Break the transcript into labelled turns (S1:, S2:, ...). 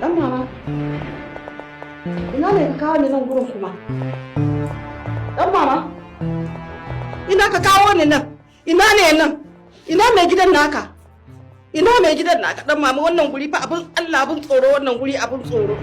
S1: Dan mama. Ina ne ka kawo ni nan gurin kuma? Dan mama. Ina ka kawo ni nan? Ina ne nan? Ina mai gidan naka? Ina mai gidan naka, dan mama? Wannan guri fa abin Allah, abin tsoro, wannan guri abin tsoro.